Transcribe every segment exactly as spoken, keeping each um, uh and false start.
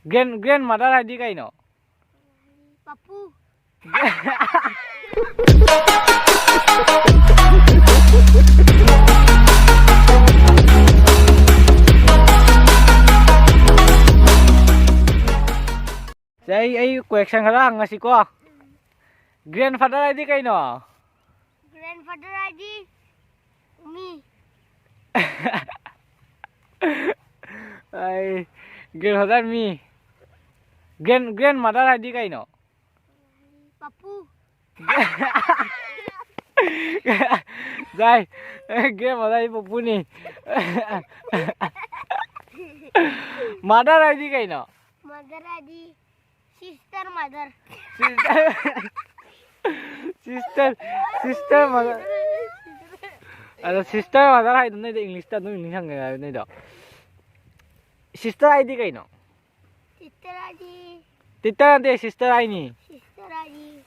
Grand, grandmother ꯍꯥꯏꯗꯤ ꯀꯩꯅꯣ? ꯄꯄꯨ꯫ ꯁꯦ, ꯑꯩ, ꯑꯩ question ꯈꯔ ꯍꯪꯉꯁꯤꯀꯣ꯫ Grandfather ꯍꯥꯏꯗꯤ ꯀꯩꯅꯣ? Grandfather ꯍꯥꯏꯗꯤ ꯃꯤ꯫ ꯑꯩ, grandfather ꯃꯤ꯫ Grand, grandmother ꯍꯥꯏꯗꯤ ꯀꯩꯅꯣ? ꯄꯄꯨ꯫ ꯁꯦ, grandmother ꯍꯥꯏꯗꯤ ꯄꯄꯨꯅꯤ꯫ Mother ꯍꯥꯏꯗꯤ ꯀꯩꯅꯣ? Mother ꯍꯥꯏꯗꯤ sister mother꯫ Sister, sister, sister mother꯫ ꯑꯗꯣ sister mother ꯍꯥꯏꯗꯣ ꯅꯣꯏꯗꯣ English ꯇ ꯑꯗꯨꯝ English ꯍꯪꯉꯦ ꯍꯥꯏꯕ ꯅꯣꯏꯗꯣ꯫ Sister ꯍꯥꯏꯗꯤ ꯀꯩꯅꯣ? Sister ꯍꯥꯏꯗꯤ teacher ꯅꯠꯇꯦ, sister ꯍꯥꯏꯅꯤ꯫ Sister ꯍꯥꯏꯗꯤ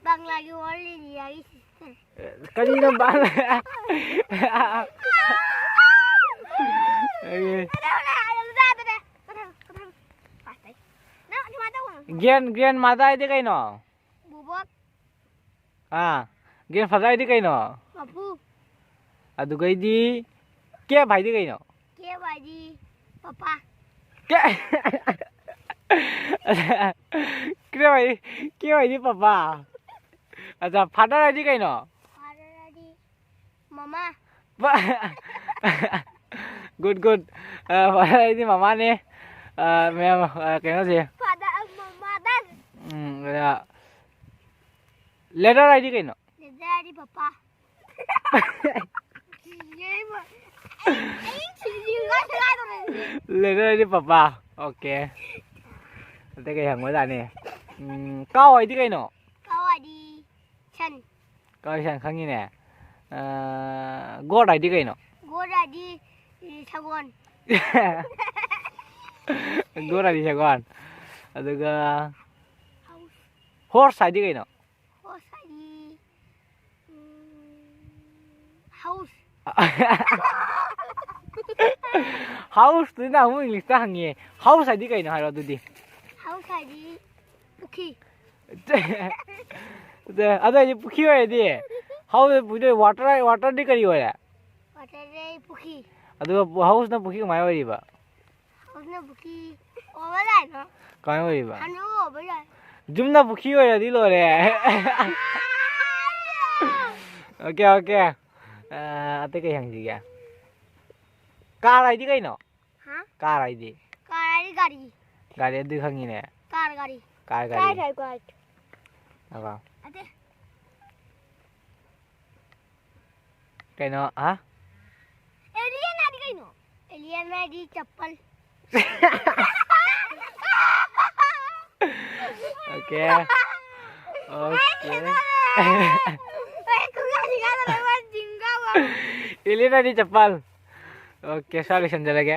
ꯕꯪꯂꯥꯒꯤ all India ꯒꯤ sister꯫ ꯀꯔꯤꯅꯣ ꯕꯪꯂꯥ? ꯑꯩ ꯅꯪ ꯑꯗꯨꯃꯥꯏꯅ ꯇꯧꯒꯅꯨ꯫ Grand, grandmother ꯍꯥꯏꯗꯤ ꯀꯩꯅꯣ? ꯕꯣꯕꯣꯛ꯫ ꯑꯥ, grandfather ꯍꯥꯏꯗꯤ ꯀꯩꯅꯣ? ꯃꯄꯨ꯫ ꯑꯗꯨꯒꯩꯗꯤ cap ꯍꯥꯏꯗꯤ ꯀꯩꯅꯣ? Cap ꯍꯥꯏꯗꯤ ꯄꯄꯥ꯫ Cap, cap ꯍꯥꯏꯗꯤ, cap ꯍꯥꯏꯗꯤ ꯄꯄꯥ꯫ ꯑꯠꯆꯥ, father ꯍꯥꯏꯗꯤ ꯀꯩꯅꯣ? Father ꯍꯥꯏꯗꯤ ꯃꯃꯥ꯫ Good, good꯫ ꯑ, father ꯍꯥꯏꯗꯤ ꯃꯃꯥꯅꯦ꯫ ꯑ, ꯃꯌꯥꯝ, ꯑ, ꯀꯩꯅꯣꯁꯦ꯫ Father, ꯃꯃꯥ, mother꯫ ꯎꯝ, ꯑꯗ leader ꯍꯥꯏꯗꯤ ꯀꯩꯅꯣ? Leader ꯍꯥꯏꯗꯤ ꯄꯄꯥ꯫ ꯑꯩ, ꯑꯩ ꯊꯤꯔꯤꯕ ꯁꯦꯒꯥꯏꯗꯧꯔꯦ꯫ Leader ꯍꯥꯏꯗꯤ ꯄꯄꯥ꯫ Okay꯫ ꯑꯇꯩ ꯀꯩ ꯍꯪꯕꯖꯥꯠꯅꯤ? ꯎꯝ, cow ꯍꯥꯏꯗꯤ ꯀꯩꯅꯣ? Cow ꯍꯥꯏꯗꯤ ꯁꯟ꯫ Cow ꯍꯥꯏꯗꯤ ꯁꯟ ꯈꯪꯉꯤꯅꯦ꯫ ꯑ, goat ꯍꯥꯏꯗꯤ ꯀꯩꯅꯣ? Goat ꯍꯥꯏꯗꯤ, ꯏ, ꯁꯒꯣꯜ꯫ Goat ꯍꯥꯏꯗꯤ ꯁꯒꯣꯜ꯫ ꯑꯗꯨꯒ horse꯫ Horse ꯍꯥꯏꯗꯤ ꯀꯩꯅꯣ? Horse ꯍꯥꯏꯗꯤ, ꯎꯝ, house꯫ House ꯇꯨꯅ ꯑꯃꯨꯛ English ꯇ ꯍꯪꯉꯦ꯫ House ꯍꯥꯏꯗꯤ ꯀꯩꯅꯣ ꯍꯥꯏꯔꯣ ꯑꯗꯨꯗꯤ꯫ House ꯍꯥꯏꯗꯤ ꯄꯨꯈ꯭ꯔꯤ꯫ ꯑꯗꯨ ꯑꯣꯏꯗꯤ ꯄꯨꯈ꯭ꯔꯤ ꯑꯣꯏꯔꯗꯤ, house ꯄꯨꯈ꯭ꯔꯤ, water, water ꯗꯤ ꯀꯔꯤ ꯑꯣꯏꯔꯦ? Water ꯗꯤ ꯄꯨꯈ꯭ꯔꯤ꯫ ꯑꯗꯨꯒ house ꯅ ꯄꯨꯈ꯭ꯔꯤ ꯀꯃꯥꯏꯅ ꯑꯣꯏꯔꯤꯕ? House ꯅ ꯄꯨꯈ꯭ꯔꯤ ꯑꯣꯏꯕ ꯂꯥꯏꯅꯣ꯫ ꯀꯃꯥꯏꯅ ꯑꯣꯏꯔꯤꯕ? ꯍꯥꯟꯅ ꯑꯣꯏꯕ ꯂꯥꯏ꯫ ꯌꯨꯝꯅ ꯄꯨꯈ꯭ꯔꯤ ꯑꯣꯏꯔꯗꯤ ꯂꯣꯏꯔꯦ꯫ Okay, okay. ꯑ, ꯑꯇꯩ ꯀꯩ ꯍꯪꯁꯤꯒꯦ? Car ꯍꯥꯏꯗꯤ ꯀꯩꯅꯣ? ꯍꯥ? Car ꯍꯥꯏꯗꯤ? Car ꯍꯥꯏꯗꯤ ꯒꯥꯔꯤ꯫ ꯒꯥꯔꯤ ꯑꯗꯨ ꯈꯪꯉꯤꯅꯦ꯫ Car ꯒꯥꯔꯤ꯫ Car ꯒꯥꯔꯤ꯫ Car ꯍꯥꯏ, car꯫ ꯑꯕ꯫ ꯑꯇꯩ꯫ ꯀꯩꯅꯣ, ꯍꯥ? Alien ꯍꯥꯏꯗꯤ ꯀꯩꯅꯣ? Alien ꯍꯥꯏꯗꯤ ꯆꯞꯄꯜ꯫ Okay. Okay. ꯑꯩ ꯈꯨꯒꯥ ꯈꯨꯒꯥꯗ ꯂꯣꯏ ꯋꯥ ꯖꯤꯡꯒꯥ ꯋꯥ꯫ Alien ꯍꯥꯏꯗꯤ ꯆꯞꯄꯜ꯫ Okay, ꯁ꯭ꯋꯥꯏ ꯂꯣꯏꯁꯟꯖꯔꯒꯦ꯫